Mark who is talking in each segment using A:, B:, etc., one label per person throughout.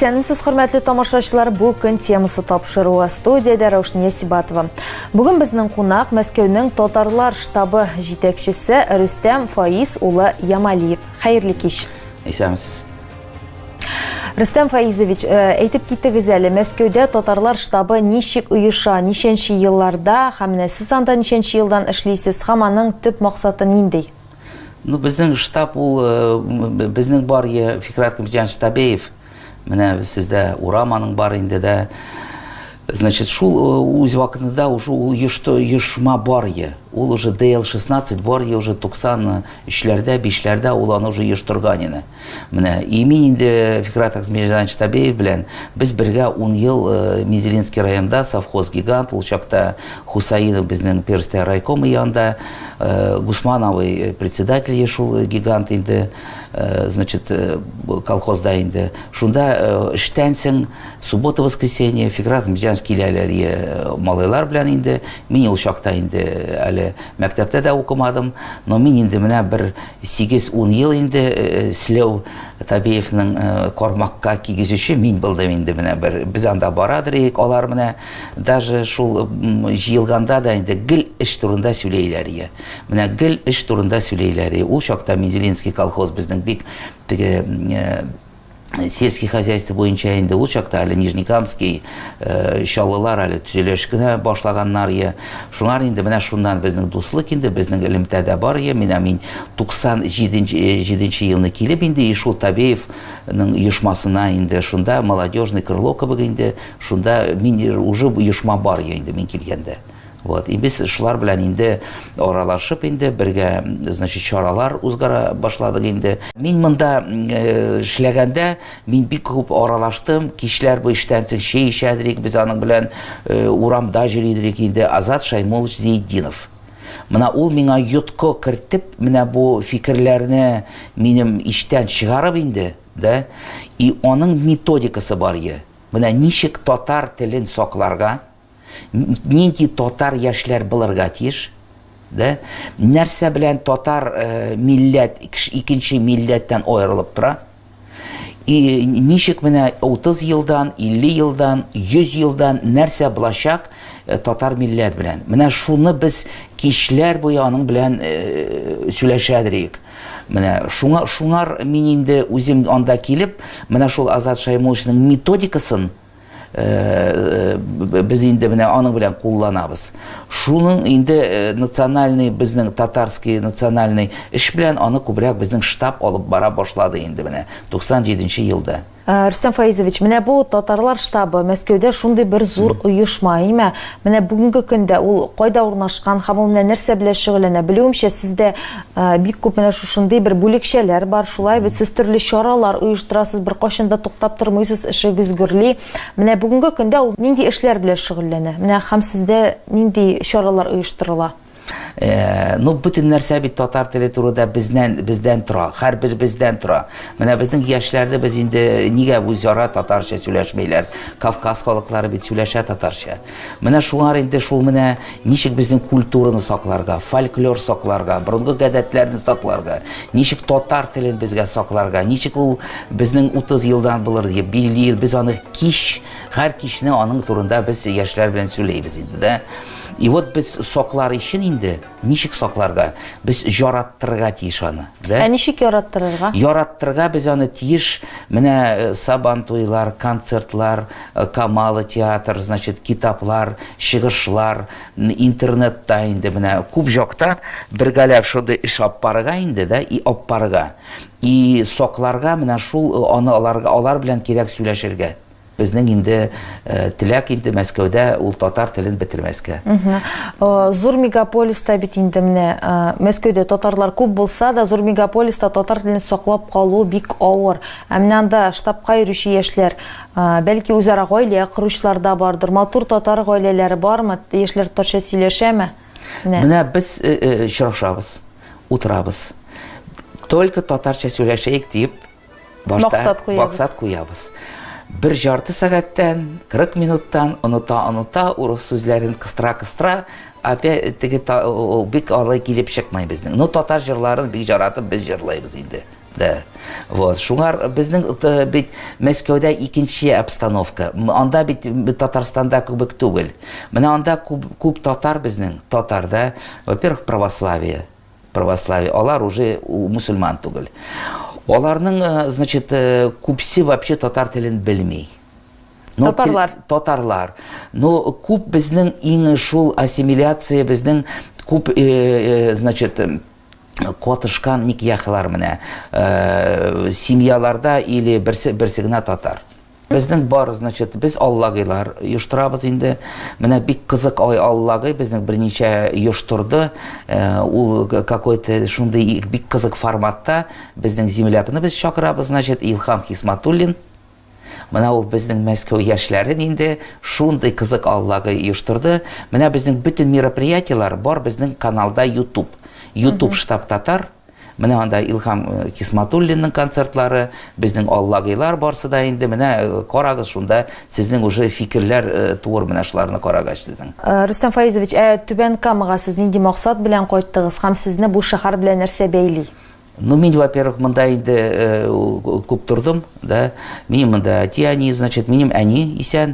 A: Исәнмесез, хөрмәтле тамашачылар, бу көн темасы тапшыруы. Студиядә Раушния Сибатова. Бүген безнең кунак Мәскәүнең татарлар штабы җитәкчесе Рөстәм Фаиз улы Ямалиев. Хәерле кич.
B: Исәнмесез.
A: Рөстәм Фаизович, э, әйтеп китегез әле, Мәскәүдә татарлар штабы ничек оеша, ничәнче елларда һәм менә сез анда ничәнче елдан эшлисез һәм аның төп максаты нинди?
B: Ну, безнең штаб ул, э, безнең бар Фикрат Кымҗанович Табеев, менә сездә урам аның бар инде дә. Значит, шул э, үз вакытында уже ул оешма бар е. Ул уже DL16 бар е уже 93-ләрдә, 5-ләрдә ул аны уже оештырган иде. Менә и мин инде Фикрат Ахмеджанович Табеев белән без бергә 10 ел э, Мизелинский районда совхоз гигант ул чакта Хусаинов безнең Перстә райкомы янында э, Гусман абый председатель шул гигант инде значит колхозда инде. Шунда эштән соң Суббота, воскресенье, Фикрат Миҗанович киләләр е малайлар белән инде. Мин ул чакта инде әле мәктәптә дә укымадым, но мин инде менә бер 8-10 ел инде э, Сләү Табиевның э, кармакка кигезүче мин булдым инде менә бер. Без анда барадыр идек, алар менә даже шул җыелганда да инде гел эш турында сөйләйләр ие. Менә гел эш турында сөйләйләр ие. Ул чакта Мензелинский колхоз безнең бик теге э, сельский хозяйство буенча инде ул чакта әле Нижнекамский э, Чаллылар әле төзелеш кенә башлаганнар е. Шуңар инде менә шуннан безнең дуслык инде, безнең элемтә дә бар е. Менә мин 97 елны килеп инде и шул Табеевның оешмасына инде шунда молодежный крыло кебек инде шунда мин уже оешма бар е инде мин килгәндә. Вот. И без шулар белән инде аралашып инде бергә, значит, чаралар узгара башладык инде. Мин монда э, эшләгәндә мин бик күп аралаштым. Кичләр бу эштән соң чәй эчәдерик, без аның белән э, урамда йөридерик инде. Азат Шаймулович Зиетдинов. Менә ул миңа йотко кертеп, менә бу фикерләрне минем иштән чыгарып инде, да? И аның методикасы бар е. Менә ничек татар телен сакларга, Нинди татар яшьләр булырга тиеш? Да? Нәрсә белән татар э, милләт икенче милләттән аерылып тора? И ничек менә 30 елдан, 50 елдан, 100 елдан нәрсә булачак э, татар милләт белән? Менә шуны без кичләр буе аның белән э, сөйләшәдер Менә шуңа шуңар мин инде үзем анда килеп, менә шул Азат Шаймулловичның методикасын Э, э, без инде менә аның белән кулланабыз. Шуның инде э, национальный безнең татарский национальный эш белән аны күбрәк безнең штаб алып бара башлады инде менә 97 елда.
A: Рөстәм Фаизович, менә бу татарлар штабы Мәскәүдә шундый бер зур оешма, әйме? Менә бүгенге көндә ул кайда урнашкан һәм ул менә нәрсә белән шөгыльләнә? Белүемчә, сездә Бик күп менә шушындый бер бүлекчәләр бар, шулай бит, сез төрле чаралар оештырасыз, беркайчан да туктап тормыйсыз, эшегез гөрли. Менә бүгенге көндә ул нинди эшләр белән шөгыльләнә? Менә һәм сездә нинди чаралар оештырыла?
B: Э, ну, бөтен нәрсә бит татар теле турыда безнән, бездән тора, һәрбер бездән тора. Менә безнең яшьләрне без инде нигә үзара татарча сөйләшмиләр? Кавказ халыклары бит сөйләшә татарча. Менә шуңар инде шул менә ничек безнең культураны сакларга, фольклор сакларга, борынгы гадәтләрне сакларга, ничек татар телен безгә сакларга, ничек ул безнең 30 елдан булыр дип билгеле, без аны кич, һәр кичне аның турында без яшьләр белән сөйләйбез инде, да. И вот без саклар өчен инде ничек сакларга? Без жараттырырга тиеш аны,
A: да? Ә ничек яраттырырга?
B: Яраттырырга без аны тиеш, менә э, сабантуйлар, концертлар, э, Камала театр, значит, китаплар, чыгышлар, интернетта инде менә күп җакта бергәләп шундый эш алып барырга инде, да, и алып барырга. И сакларга менә шул э, аны аларга алар белән кирәк сөйләшергә. Безнең инде теләк инде Мәскәүдә ул татар телен бетермәскә.
A: Зур мегаполиста бит инде менә Мәскәүдә татарлар күп булса да, зур мегаполиста татар телен саклап калу бик авыр. Ә менә анда штабка йөрүче яшьләр, бәлки үзара гаилә коручылар да бардыр. Матур татар гаиләләре бармы? Яшьләр татарча сөйләшәме?
B: Менә. Менә без очрашабыз, утырабыз. Только татарча сөйләшәйек диеп Башта
A: максат куябыз.
B: Максат куябыз. Бер жарты сәгатьтән, 40 минуттан оныта-оныта урыс сүзләрен кыстыра-кыстыра, опять теге бик алай килеп чыкмый безнең. Ну, татар җырларын бик яратып без җырлыйбыз инде. Да. Вот. Шуңар безнең бит Мәскәүдә икенче обстановка. Анда бит Татарстанда кебек түгел. Менә анда күп, күп татар безнең, татар да, во-первых, православие. Православие. Алар уже мусульман түгел. Аларның, э, значит, э, күпсе вообще татар телен белми.
A: Но татарлар.
B: Татарлар. Но күп безнең иң шул ассимиляция безнең күп, э, значит, катышкан никяхлар менә э, семьяларда или берсе берсе генә татар. Безнең бар, значит, без аллагыйлар оештырабыз инде. Менә бик кызык ай аллагый безнең берничә оештырды. Э, ул какой-то шундый бик кызык форматта безнең землякны без чакырабыз, значит, Илһам Хисматуллин. Менә ул безнең Мәскәү яшьләрен инде шундый кызык аллагы оештырды. Менә безнең бөтен мероприятиеләр бар безнең каналда YouTube. YouTube штаб татар. Менә анда Илһам э, Кисматуллинның концертлары, безнең аллагыйлар барсы да инде. Менә э, карагыз шунда сезнең уже фикерләр э, туыр менә шуларны карагач сезнең.
A: Рөстәм Фаизович, ә Түбән Камага сез нинди максат белән кайттыгыз һәм сезне бу шәһәр белән нәрсә бәйли?
B: Ну, мин, во-первых, монда инде э, күп тордым, да. Минем монда әти-әни, значит, минем әни исән.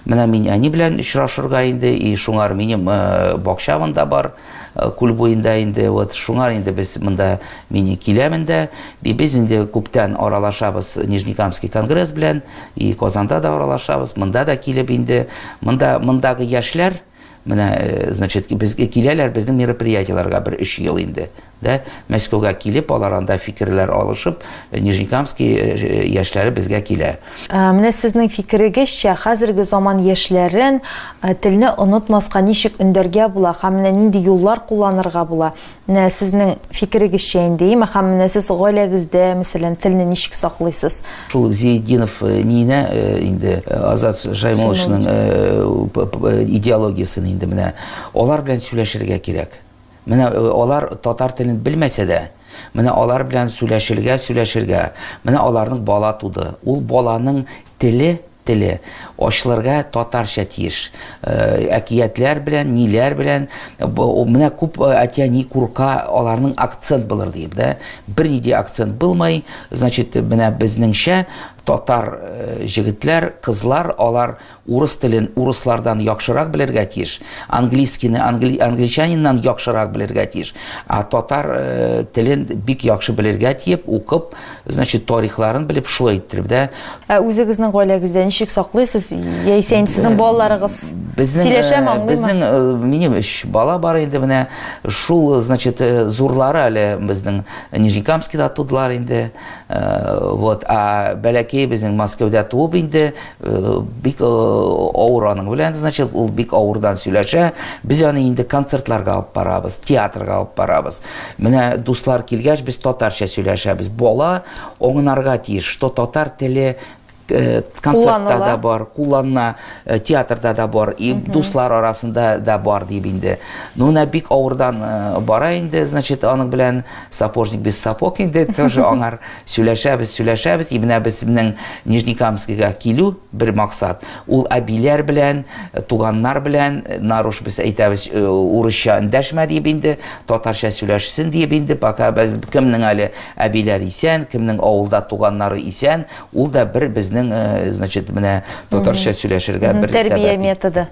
B: Менә мин әни белән очрашырга инде, и шуңар минем э, бакча монда бар, э, күл буенда инде, вот шуңар инде без монда мин киләмен дә. И без инде күптән аралашабыз Нижнекамский конгресс белән, и Казанда да аралашабыз, монда да килеп инде, монда мондагы яшьләр, Менә, э, значит, безгә киләләр безнең мероприятиеләргә бер өч ел инде. Да? Мәскәүгә килеп, алар анда фикерләр алышып, э, Нижнекамский э, яшьләре безгә килә.
A: Менә сезнең фикерегезчә, хәзерге заман яшьләрен телне онытмаска ничек өндәргә була һәм менә нинди юллар кулланырга була? Менә сезнең фикерегезчә инде, име? Һәм менә сез гаиләгездә, мәсәлән, телне ничек саклыйсыз?
B: Шул Зиятдинов э, ниенә э, инде э, Азат Шаймулловичның идеологиясен инде менә алар белән сөйләшергә кирәк. Менә алар татар телен белмәсә дә, менә алар белән сөйләшергә, сөйләшергә. Менә аларның бала туды. Ул баланың теле теле ачылырга татарча тиеш. Э, әкиятләр белән, ниләр белән, менә күп э, әти-әни курка аларның акцент булыр дип, да? Бернинди акцент булмай, значит, менә безнеңчә татар э, җегетләр, кызлар, алар урыс телен урыслардан яхшырак белергә тиеш, английскийны англи, англичаниннан яхшырак белергә тиеш, а татар телен бик яхшы белергә тиеп, укып, Значит, тарихларын белеп, шулай иттереп дә.
A: Ә үзегезнең гаиләгездә ничек саклыйсыз? Яисә инде сезнең балаларыгыз
B: безнең,
A: сөйләшәме, аңлыймы?
B: Безнең, минем өч бала бар инде менә. Шул, значит, зурлары әле безнең Нижнекамскида тудылар инде. Вот, а бәләкәй безнең Мәскәүдә туып инде, бик авыр аның белән, значит, ул бик авырдан сөйләшә. Без аны инде концертларга алып барабыз, театрга алып барабыз. Менә дуслар килгәч, без татарча сөйләшәбез. Бала аңларга тиеш, что татар теле э, концертта да бар, кулланыла, э, театрда да бар, и дуслар арасында да бар дип инде. Ну, менә бик авырдан э, бара инде, значит, аның белән сапожник без сапог инде, тоже аңар сөйләшәбез, сөйләшәбез. И менә безнең Нижнекамскига килү бер максат. Ул әбиләр белән, туганнар белән, наруш без әйтәбез, урысча эндәшмә диеп инде, татарча сөйләшсен диеп инде, пока без кемнең әле әбиләр исән, кемнең авылда туганнары исән, ул да бер безнең, значит, менә татарча сөйләшергә бер
A: сәбәп. Тәрбия методы.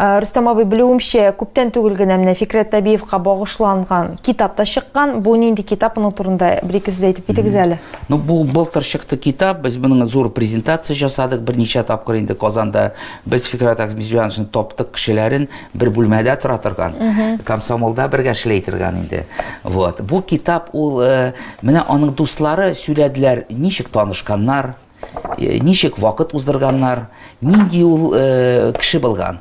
A: Рөстәм абый, белүемчә, күптән түгел генә менә Фикрәт Табиевка багышланган китап та чыккан. Бу нинди китап, моның турында бер-ике сүз әйтеп китегез әле.
B: Ну, бу былтыр чыкты китап, без моның зур презентация ясадык берничә тапкыр инде Казанда. Без Фикрәт Ахметзяновичны таптык кешеләрен, бер бүлмәдә тора торган, комсомолда бергә эшләй торган инде. Вот. Бу китап ул э, менә аның дуслары сөйләделәр, ничек танышканнар, Э, ничек вакыт уздырганнар, нинди ул э, кеше булган.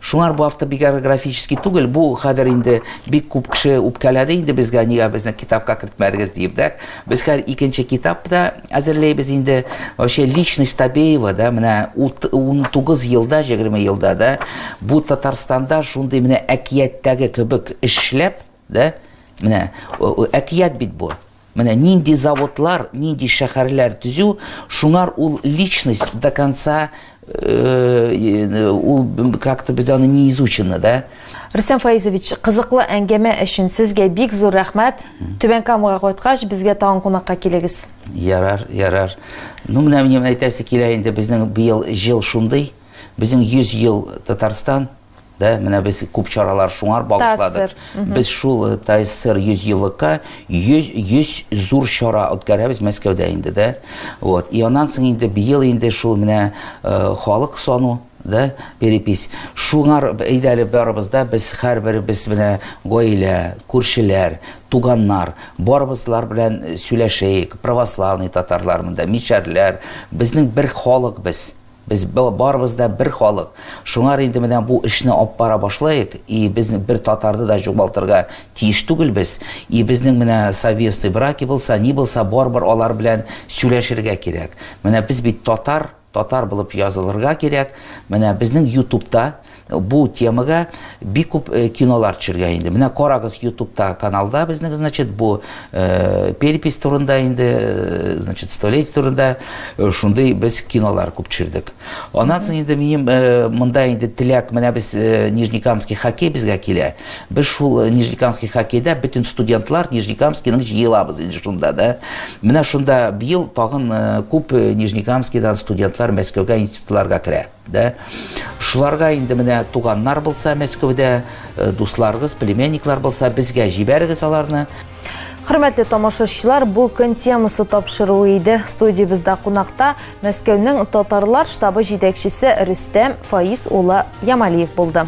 B: Шуңар бу автобиографический түгел, бу хәзер инде бик күп кеше үпкәләде инде безгә, нигә безне китапка кертмәдегез диеп дә. Без хәзер икенче китап та әзерләйбез инде. Вообще личность Табеева да, менә 19 елда, 20 елда да бу Татарстанда шундый менә әкияттәге кебек эшләп, да, менә әкият бит бу. Менә нинди заводлар, нинди шәһәрләр төзү, шуңар ул личность до конца э, ул как-то без аны не изучено, да?
A: Рөстәм Фаизович, кызыклы әңгәмә өчен сезгә бик зур рәхмәт. Түбән Камага кайткач, безгә тагын кунакка килегез.
B: Ярар, ярар. Ну, менә минем әйтәсе килә инде, безнең быел җыл шундый, безнең 100 ел Татарстан, Да, менә без күп чаралар шуңар багышладык. Без шул э, ТАССР 100 еллыкка 100, 100 зур чара үткәрәбез Мәскәүдә инде, да. Вот. И аннан соң инде быел инде шул менә э, халык сану, да, перепись. Шуңар әйдә әле барыбыз да без һәрберебез менә гаилә, күршеләр, туганнар, барыбызлар белән э, сөйләшәйек, православный татарлар монда, мишәрләр, безнең бер халык без. Без барыбыз да бер халык. Шуңар инде менә бу эшне алып бара башлаек, и без бер татарны да югалтырга тиеш түгелбез. И безнең менә совместный браки булса, ни булса, барыбер алар белән сөйләшергә кирәк. Менә без бит татар, татар булып язылырга кирәк. Менә безнең ютубта бу темага бик күп э, кинолар төшергән инде. Менә карагыз ютубта каналда безнең, значит, бу э, перепись турында инде, э, значит, столетие турында э, шундый без кинолар күп төшердек. Аннан соң инде минем э, монда инде теләк, менә без э, Нижнекамский хоккей безгә килә. Без шул э, Нижнекамский хоккейда бөтен студентлар Нижнекамскийның җыелабыз инде шунда, да. Менә шунда быел тагын э, күп э, Нижнекамскийдан студентлар Мәскәүгә институтларга керә. Да? Шуларга инде менә туганнар булса Мәскәүдә, э, дусларыгыз, племянниклар булса, безгә җибәрегез аларны.
A: Хөрмәтле тамашачылар, бу көн темасы тапшыруы иде. Студиябездә кунакта Мәскәүнең татарлар штабы җитәкчесе Рөстәм Фаиз улы Ямалиев булды.